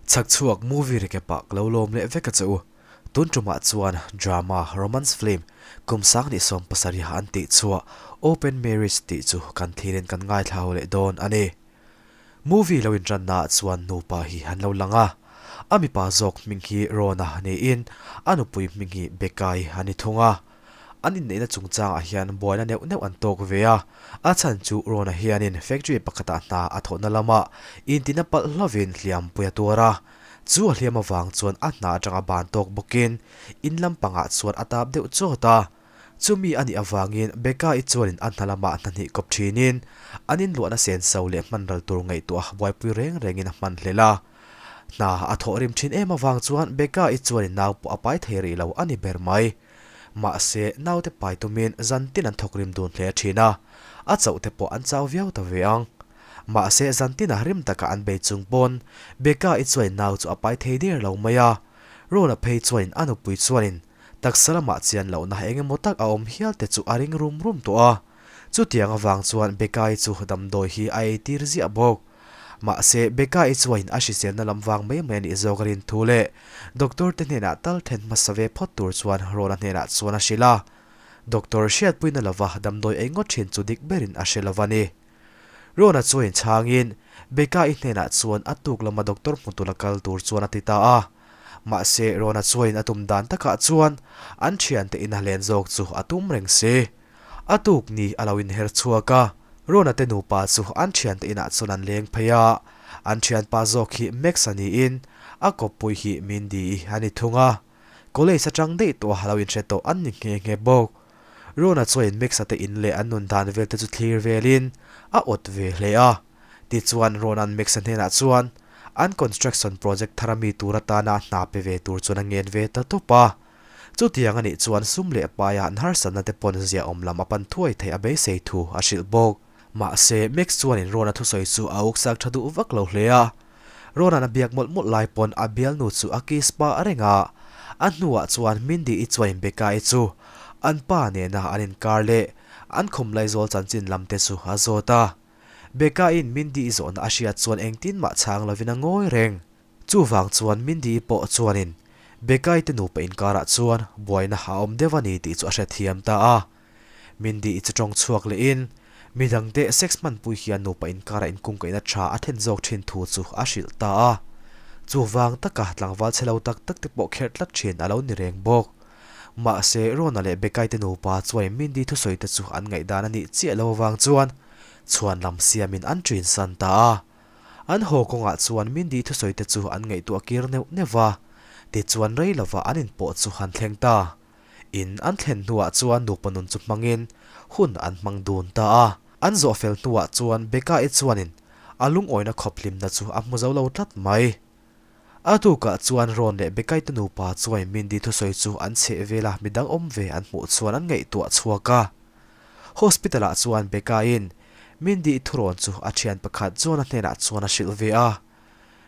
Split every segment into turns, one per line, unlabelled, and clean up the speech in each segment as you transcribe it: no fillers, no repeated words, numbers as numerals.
Chhakchhuak movie recap ah ka lo lawm leh vek a che u. Tun tumah chuan drama romance film kum 2017 an tih chhuah Open Marriage tih chu kan thilin kan ngaithla ho leh dawn a ni. Movie lo intanna ah chuan nupa hi an lo lang a, a mipa zawk hming hi Rona niin a nupui hming hi Becca-i a ni thung a. An inneihna chungchangah hian buaina neuh neuh an tawk ve a, a chhan chu Rona hianin factory pakhatah hna a thawhna lamah intina palh hlovin hliampui a tuar a. Chu a hliam avang chuan a hna atanga ban tawk bawkin in lampangah chuan a tap deuh chawt a. Chumi a nih avangin Becca-i chuanin a hna lamah hna hnih kawp thinin an inluahna senso leh hmanral tur ngaihtuah buaipui reng rengin a hman hlel a. Hna a thawh rim thin em avang chuan Becca-i chuanin nau pawh a pai thei rih lo a ni ber mai. Mahse, naute pai tumin zan tin an thawk rim dun hle thin a, a chauh te pawh an chau viau ta ve ang. Mahse, zan tinah rim taka an bei chung pawn Becca-i chuanin nau chu a pai thei der lo mai a. Rona phei chuanin a nupui chuanin taksa lamah chian lohna eng emaw tak a awm hial te chu a ring rum rum tawh a. Chutiang avang chuan Becca-i chu damdawi hi a eitir ziah bawk. Mahse, Becca-i chuain a hriselna lam vang mai mai a nih zawk a rin thu leh doctor te hnenah tal then hmasa ve phawt tur chuan Rona hnenah chuan a hrilh a. Doctor hriatpuina lova damdawi ei ngawt thin chu dik berin a hre lova ni. Rona chuain chhangin Becca-i hnenah chuan a tuk lama doctor hmu tura kal tur chuan a ti ta a. Mahse, Rona chuain a tum dan takah chuan an thiante ina len zawk chu a tum reng si. A tuk ni a lo inher chhuak a, Rona te nupa chu an thiante inah chuan an leng phei a, an thianpa zawk hi Max a niin a kawppui hi Mindy-i a ni thung a. College atang daih tawh a lo inhre tawh an ni nghe nghe bawk. Rona chuan Max-a te in leh an nun dan vel te chu thlir velin a awt ve hle a. Tichuan Ronan Max-a hnenah chuan an construction project thar ami tur atana hna pe ve tur chuan a ngen ve ta tawp a. Chutiang a nih chuan sum leh paia an harsatna te pawn ziaawm lam a pan thuai theih a beisei thu a hrilh bawk. Mahse, Max chuan in Ron-a thusawi chu a uksak tha duh vak lo hle a. Ron-a'n a biak mawlh mawlh lai pawn a bialnu chu a kiss pah reng a. A hnuah chuan Mindy-i chuan in Becca-i chu an pa nena an inkar leh an khum laizawl chanchin lam te chu a zawt a. Becca-i'n Mindy-i zawhna a hriat chuan engtin mah chhang lovin a ngawi reng. Chuvang chuan Mindy pawh chuanin Becca-i te nupa inkarah chuan buaina a awm deuh a ni tih chu a hrethiam ta a. Mindy chu tawng chhuak lehin midangte sex hmanpui hian nupa inkarah inkungkaihna tha a then zawk thin thu chu a hrilh ta a. Chuvang taka tlangval chhe lo tak tak te pawh kherh tlat thin a lo ni reng bawk. Mahse, Rona leh Becca-i te nupa chuanin Mindy thusawi te chu an ngaihdan a nih chiah lo avang chuan chhuan lam siamin an ṭinsan ta a. An haw kawngah chuan Mindy thusawi te chu an ngaihtuah kir neuh neuh va, tichuan rei lova an inpawh chu han thleng ta. In an thlen hnuah chuan nupa nun chu hmangin hun an hmang dun ta a. An zawh fel hnuah chuan Becca-i chuanin a lungawina khawp hlimna chu a hmu zo lo tlat mai. A tukah chuan Ron leh Becca-i te nupa chuan Mindy thusawi chu an chheh vel a, midang awm ve an hmuh chuan an ngaihtuah chhuak a. Hospital-ah chuan Becca-in Mindy thurawn chu a thian pakhat John-a hnenah chuan a hrilh ve a.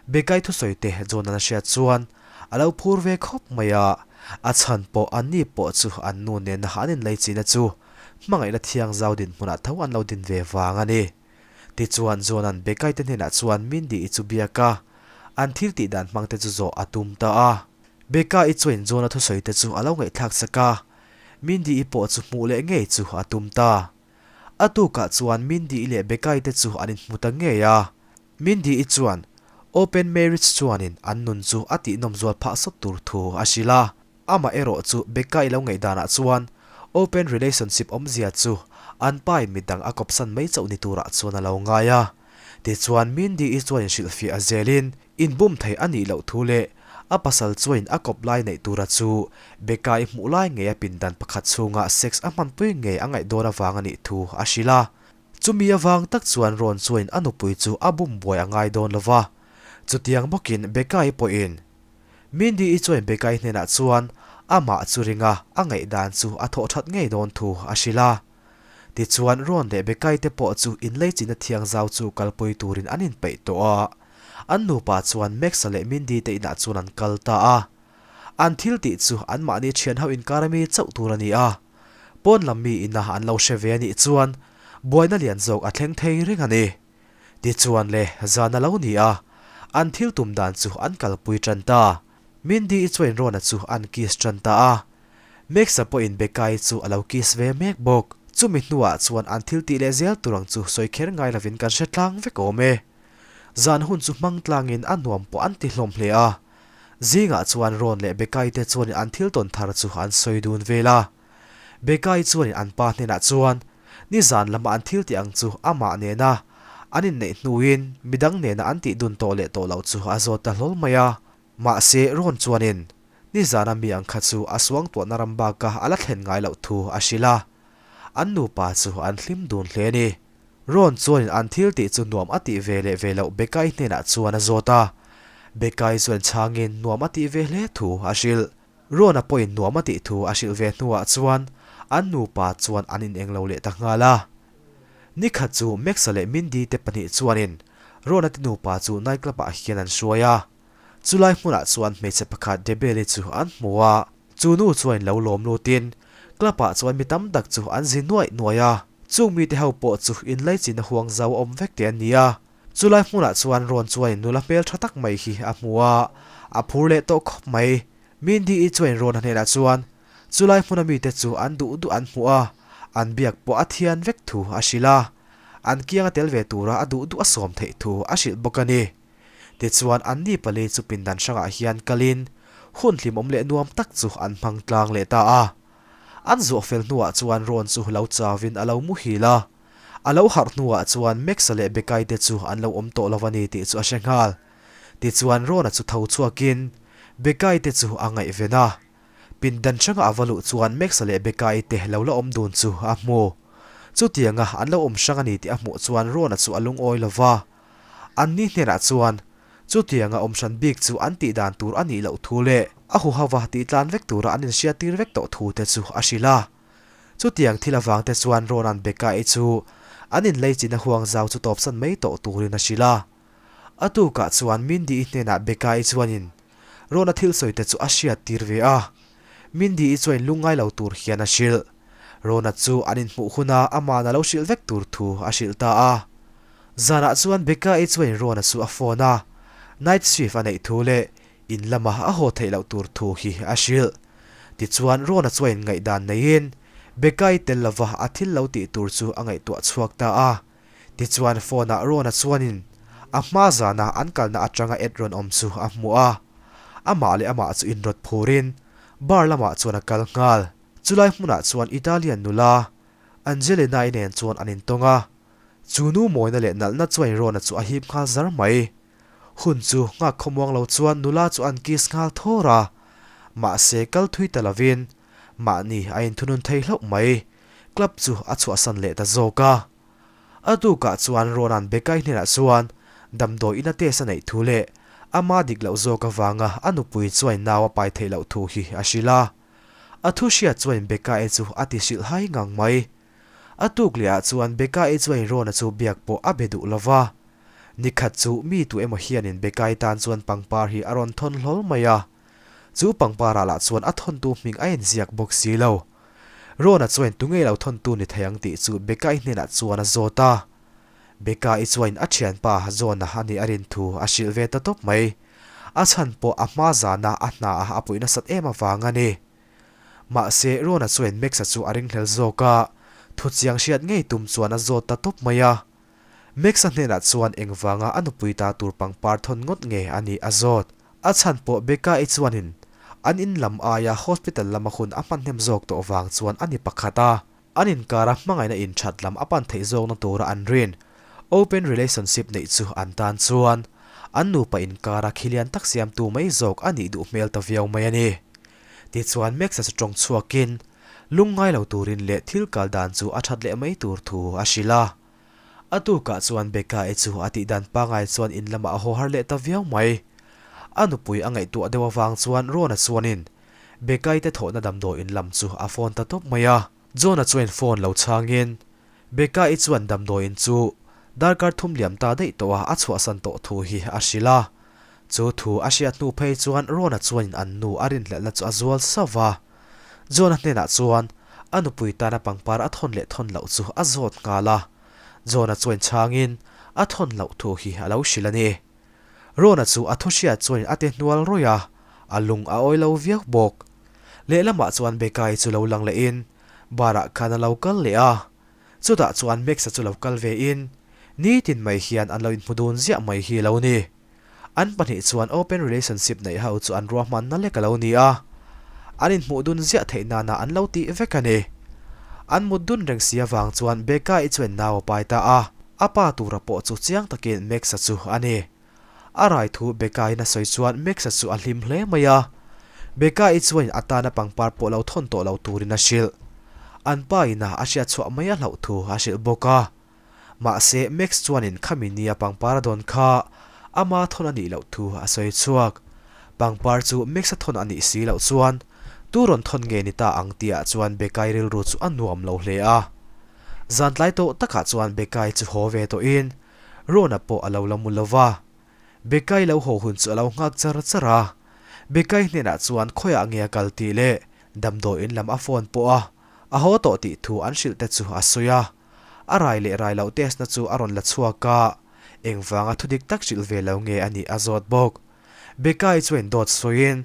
Becca-i thusawi te John-a'n a hriat chuan a lo phur ve khawp mai a, a chhan pawh anni pawh chu an nu nena an inleichina chu hmangaihna thiang zau dinhmunah tho an lo din ve vang a ni. Tichuan John-a'n Becca-i te hnenah chuan Mindy-i chu biak a, an thil tih dan hmang te chu zawh a tum ta a. Becca-i chuan John-a thusawi te chu a lo ngaihthlak sak a, Mindy-i pawh chu hmuh leh ngei chu a tum ta. A tukah chuan Mindy-i leh Becca-i te chu an inhmu ta ngei a. Mindy-i chuan open marriage chuanin an nun chu a tihnawm zual phah sawt tur thu a hrilh a. Amah erawh chu Becca-i lo ngaihdanah chuan open relationship awmzia chu an pain midang a kawpsan mai chauh ni turah chuan a lo ngai a. Tichuan Mindy-i chuan inhrilhfiah a zelin Inbum thei a nih loh thu leh a pasal chuain a kawp lai neih tura chu Becca-i hmuh lai ngei a pindan pakhat chhungah sex a hmanpui ngei a ngaih dawn avang a nih thu a hrilh a. Chumi avang tak chuan Ron chuain a nupui chu a bum buai a ngai dawn lo va. Chutiang bawkin Becca-i pawhin Mindy-i chuain Becca-i hnenah chuan amah chu ringa a ngaihdan chu a thawh that ngei dawn thu a hrilh a. Tichuan Ron leh Becca-i te pawh chu inleichina thiang zau chu kalpui turin an inpeih tawh a. An nupa chuan Max-a leh Mindy te inah chuan an kal ta a. An thil tih chu anmahni thian ho inkar ami chauh tur a ni a. Pawn lam mi ina an lo hre ve a nih chuan buaina lian zawk a thleng thei reng a ni. Tichuan le, zan a lo ni a. An thil tum dan chu an kalpui tan ta. Mindy-i chuan Ron-a chu an kiss tan ta a. Max-a pawhin Becca-i chu a lo kiss ve mek bawk. Chumi hnuah chuan an thil tih leh zel tur ang chu sawi kher ngai lovin kan hre tlang vek awm e. Zan hun chu hmang tlangin a nuam pawh an ti hlawm hle a. Zingah chuan Ron leh Becca-i te chuanin an thil tawn thar chu an sawi dun vel a. Becca-i chuanin an pa hnenah chuan nizan lama an thil tih ang chu amah nena an inneih hnuin midang nena an tih dun tawh leh tawh loh chu a zawt ta hlawl mai a. Mahse, Ron chuanin nizana mi ang kha chu a suangtuahna ram baka a la thlen ngai loh thu a hrilh a. An nupa chu an hlim dun hle a ni. Ron chuanin an thil tih chu nuam a tih ve leh ve loh Becca-i hnenah chuan a zawt a. Becca-i chuan chhangin nuam a tih ve hle thu a hrilh. Ron-a pawhin nuam a tih thu a hrilh ve hnuah chuan an nupa chuan an ineng lo leh ta nghal a. Nikhat chu Max-a leh Mindy te pahnih chuanin Ron-a te nupa chu night club-ah hian an hruai a. Chulai hmunah chuan hmeichhe pakhat Debeli chu an hmu a, chu nu chuan lo lawm lutin club-ah chuan mi tam tak chu an zi nuaih nuaih a. Chung mite ho pawh chu inlaichinna huang zau a awm vek te an ni a. Chulai hmunah chuan Ron chuanin nula hmel tha tak mai hi a hmu a, a phur leh tawh khawp mai. Mindy-i chuanin Ron-a hnenah chuan chulai hmuna mite chu an duh duh an hmuh a, an biak pawh a thian vek thu a hrilh a, an kianga tel ve tura a duh duh a sawm theih thu a hrilh bawk a ni. Tichuan anni pali chu pindan hrangah hian kalin hun hlimawm leh nuam tak chu an hmang tlang leh ta a. An zuah fel hnuah chuan Ron chu lo chauvin a lo muhil a. A lo harh hnuah chuan Max-a leh Becca-i te chu an lo awm tawh lo a ni tih chu a hre nghal. Tichuan Ron-a chu tho chhuakin Becca-i te chu a ngaihven a. Pindan hranga a va luh chuan Max-a leh Becca-i te lo la awm dun chu a hmu. Chutianga an lo awm hrang a ni tih a hmuh chuan Ron-a chu a lungawi lo va. Anni hnenah chuan chutianga awm hran bik chu an tih dan tur a nih loh thu leh a huhava tih tlan vek tura an inhriattir vek tawh thu te chu a hrilh a. Chutiang thil avang te chuan Ronan Becca-i chu an inleichina huang zau chu tawpsan mai tawh turin a hrilh a. A tukah chuan Mindy-i hnenah Becca-i chuanin Rona thil sawi te chu a hriattir ve a. Mindy-i chuan lungngai lo tur hian a hrilh. Rona chu an inhmuh huna ama'n a lo hrilh vek tur thu a hrilh ta a. Zanah chuan Becca-i chuanin Rona chu a phone a, night shift a neih thu leh in lama a haw theih loh tur thu hi a hrilh. Tichuan Rona chuanin ngaihdan neiin Becca-i tel lova a thil lo tih tur chu a ngaihtuah chhuak ta a. Tichuan phone-ah Rona chuanin a hma zana an kalna atanga Ed rawn awm chu a hmu a. Amah leh amah chu inrawt phurin bar lamah chuan a kal nghal. Chulai hmunah chuan Italian nula Angelina-i nen chuan an intawng a. Chu nu mawina leh nalhna chuan Rona chu a hip nghal zar mai. Hun chu nghak khawmuang lo chuan nula chu an kiss nghal thawr a. Mahse kal thui ta lovin mahni a inthunun thei hlauh mai. Club chu a chhuahsan leh ta zawk a. A tukah chuan Ronan Becca-i hnenah chuan damdawi ina test a neih thu leh ama dik loh zawk avanga a nupui chuan nau a pai theih loh thu hi a hrilh a. A thu hriat chuan Becca-i chu a ti hrilh hai ngang mai. A tuk leh ah chuan Becca-i chuan Rona chu biak pawh a be duh lo va. Nikhat chu mi tu emaw hianin Becca-i tan chuan pangpar hi a rawn thawn hlawl mai a. Chu pangpar ah lah chuan a thawntu hming a inziak bawk si lo. Rona chuan tunge lo thawntu ni thei ang tih chu Becca-i hnenah chuan a zawt a. Becca-i chuan a thianpa John-a a nih a rin thu a hrilh ve ta tawp mai. A chhan pawh a hma zana a hna a a puih nasat em avang a ni. Mahse, Rona chuan Max-a chu a ringhlel zawk a, thuchiang hriat ngei tum chuan a zawt ta tawp mai a. Max-a hnenah chuan engvanga a nupui ta tur pangpar thawn ngawt nge a nih a zawt. A chhan pawh Becca-i chuanin an in lam aia hospital lama hun a hman hnem zawk tawh vang chuan a ni pakhat a, an inkara hmangaihna inthat lam a pan theih zawkna tura an rin open relationship neih chu an tan chuan an nupa inkara khilian tak siamtu mai zawk a nih duh hmel ta viau mai a ni. Tichuan Max-a chu tawng chhuakin lungngai lo turin leh thil kal dan chu a that leh mai tur thu a hrilh a. A tukah chuan Becca-i chu a tih dan pangai chuan in lamah a haw har leh ta viau mai. A nupui a ngaihtuah deuh avang chuan Ron-a chuanin Becca-i te thawhna damdawi in lam chu a phone ta tawp mai a. John-a chuan phone lo chhangin Becca-i chuan damdawi in chu darkar thum liam ta daih tawh a a chhuahsan tawh thu hi a hrilh a. Chu thu a hriat hnu phei chuan Ron-a chuanin an nu a rinhlelhna chu a zual sauh va. John-a hnenah chuan a nupui tana pangpar a thawn leh thawn loh chu a zawt nghal a. John-a chuan chhangin a thawn loh thu hi a lo hrilh a ni. Rona chu a thu hriat chuanin a ti hnual rawih a, a lung a awi lo viau bawk. Lehlamah chuan Becca-i chu lo lang lehin bar-ah khan a lo kal leh a. Chutah chuan Max-a chu lo kal vein nitin mai hian an lo inhmu dun ziah mai hi a lo ni. An pahnih chuan open relationship neih ho chu an ruahmanna lek a lo ni a, an inhmuh dun ziah theih nana an lo tih vek a ni. An mut dun reng si avang chuan Becca-i chuan nau a pai ta a, a pa tura pawh chu chiang takin Max-a chu a ni. A rai thu Becca-in a sawi chuan Max-a chu a hlim hle mai a. Becca-i chuan atana pangpar pawh lo thawn tawh lo turin a hrilh. An pa ina a hriat chhuah mai a hlauh thu a hrilh bawk a. Mahse Max chuanin khami nia pangpar a dawn kha ama thawn a nih loh thu a sawi chhuak. Pangpar chu Max-a thawn a nih si loh chuan tu rawn thawn nge ni ta ang tihah chuan Becca-i rilru chu a nuam lo hle a. Zan tlai tawh takah chuan Becca-i chu haw ve tawhin Rona pawh a lo la mu lo va. Bekai lo haw hun chu a lo nghak char char a. Bekai hnenah chuan khawiah nge a kal tih leh damdawiin lam a phone pawh a, a haw tawh tih thu an hrilh te chu a sawi a. A rai leh rai loh test na chu a rawn la chhuak a, engvanga thu dik tak hrilh ve lo nge a nih a zawt bawk. Bekai chuan dawt sawiin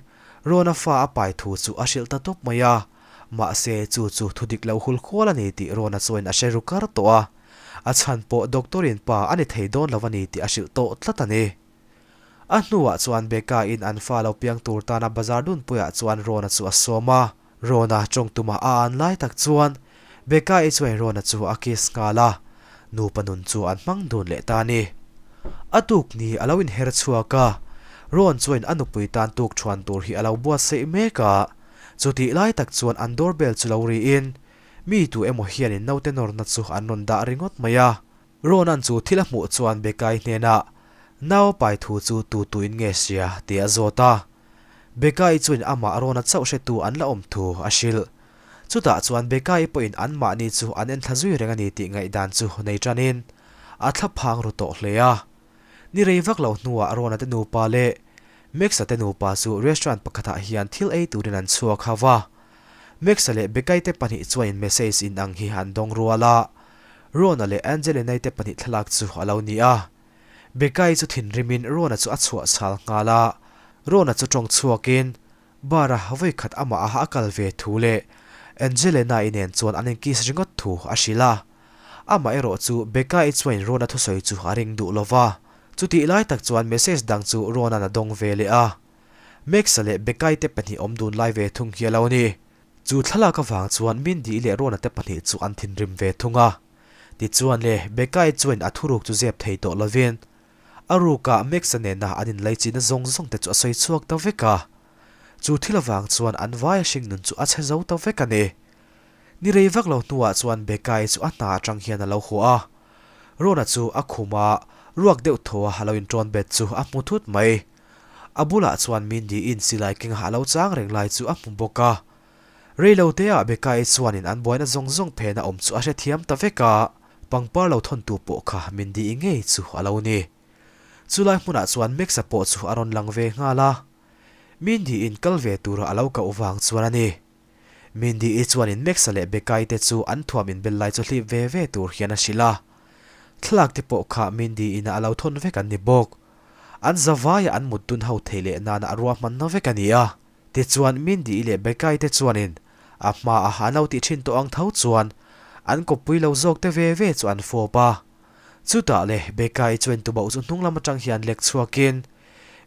Rona fa a pai thu chu a hrilh ta tawp mai a, mahse chu chu thu dik lo hul khual a ni tih Rona chuan a hre ru kar tawh a. A chhan pawh doctor in pa a ni thei dawn lo a ni tih a hrilh tawh tlat a ni. A hnuah chuan Becca in an fa lo piang tur tana bazar dunpuiah chuan Rona chu a sawm a. Rona tawng tuma a an lai tak chuan Becca i chuan Rona chu a kiss nghal a, nupa nun chu an hmang dun leh ta a ni. A tuk ni a lo inher chhuak a, Ron chuan a nupui tan tuk thuan tur hi a lo buatsaih mek a, chutih lai tak chuan an doorbell chu lo riin Mi tu emaw hianin naute nawrna chu an rawn dah ringawt mai a. Ronan chu thil a hmuh chuan Bekai hnenah, Nau pai thu chu tu tuin nge hria? tih a zawt a. Bekai chuin amah Rona chauh hretu an la awm thu a hrilh. Chutah chuan Bekai pawhin anmahni chu an enthla zui reng a ni tih ngaihdan chu nei tanin a thla phang ru tawh hle a. Ni rei vak lo hnuah Rona te nupa leh Max-a te nupa chu restaurant pakhatah hian thil ei turin an chhuak hau va. Max-a leh Becca-i te pahnih chuanin message in ang hi an dawng rual a, Ron-a leh Angelina-i te pahnih thlalak chu a lo ni a. Becca-i chu thinrimin Ron-a chu a chhuah chhal nghal a, Ron-a chu tawng chhuakin bar-a vawikhat amah a a kal ve thu leh Angelina-i nen chuan an inkiss ringawt thu a hrilh a. Amah erawh chu Becca-i chuanin Ron-a thusawi chu a ring duh lo va, chutih lai tak chuan message dang chu Ron-a'n a dawng ve leh a. Max-a leh Becca-i te pahnih awm dun lai ve thung hi a lo ni. Chu thlalak avang chuan Mindy-i leh Rona te pahnih chu an thinrim ve thung a. Tichuan le, Becca-i chuan a thuruk chu zep thei tawh lovin, a rukah Max-a nena an inlaichihna zawng zawng te chu a sawi chhuak ta vek a. Chu thil avang chuan an vaia hringnun chu a chhe zo ta vek a ni. Ni rei vak lo hnuah chuan Becca-i chu a hna atang hian a lo huah a. Rona chu a khum a, ruak deuh thaw a lo inṭawn bet chu a hmu thut mai. A bulah chuan Mindy-in silai kengah a lo chang reng lai chu a hmu bawk a. Reiloteah Becca-i chuanin an buaina zawng zawng phena awm chu a hrethiam ta vek a, pangpar lo thawntu pawh kha Mindy-i ngei chu a lo ni. Chulai hmunah chuan Max-a pawh chu a rawn lang ve nghal a. Mindy-in kal ve tura a lo koh vang chuan a ni. Mindy-i chuanin Max-a leh Becca-i te chu an thuam inbel lai chu hlip ve ve tur hian a hrilh a. Thlalak te pawh kha Mindy-in a lo thawn vek an ni bawk. An zavaia an mut dun ho thei leh nana a ruahmanna vek a ni a. Tichuan Mindy-i leh Becca-i te chuanin a hmaa an lo tih thin tawh ang tho chuan an kawppui lo zawk te ve ve chu an fawp a. Chutah le Becca-i chuan tubauh chu hnung lam atang hian lek chhuakin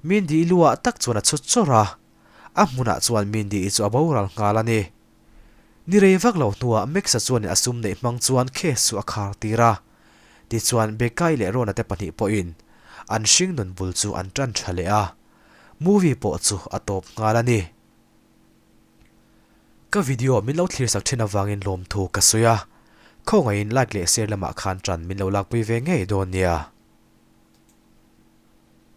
Mindy-i lu ah tak chuan a chhut chawrh a. A hmunah chuan Mindy-i chu a boral nghal a ni. Ni rei vak lo hnuah Max-a chuanin a sum neih hmang chuan case chu a khar tir a. Tichuan Becca-i leh Rona te pahnih pawhin an hringnun bul chu an tan tha leh a, movie pawh chu a tawp nghal a ni. Ka video min lo thlirsak thin avangin lawmthu ka sawi a, khawngaihin like leh share lamah khan tan min lo lakpui ve ngei dawn nia.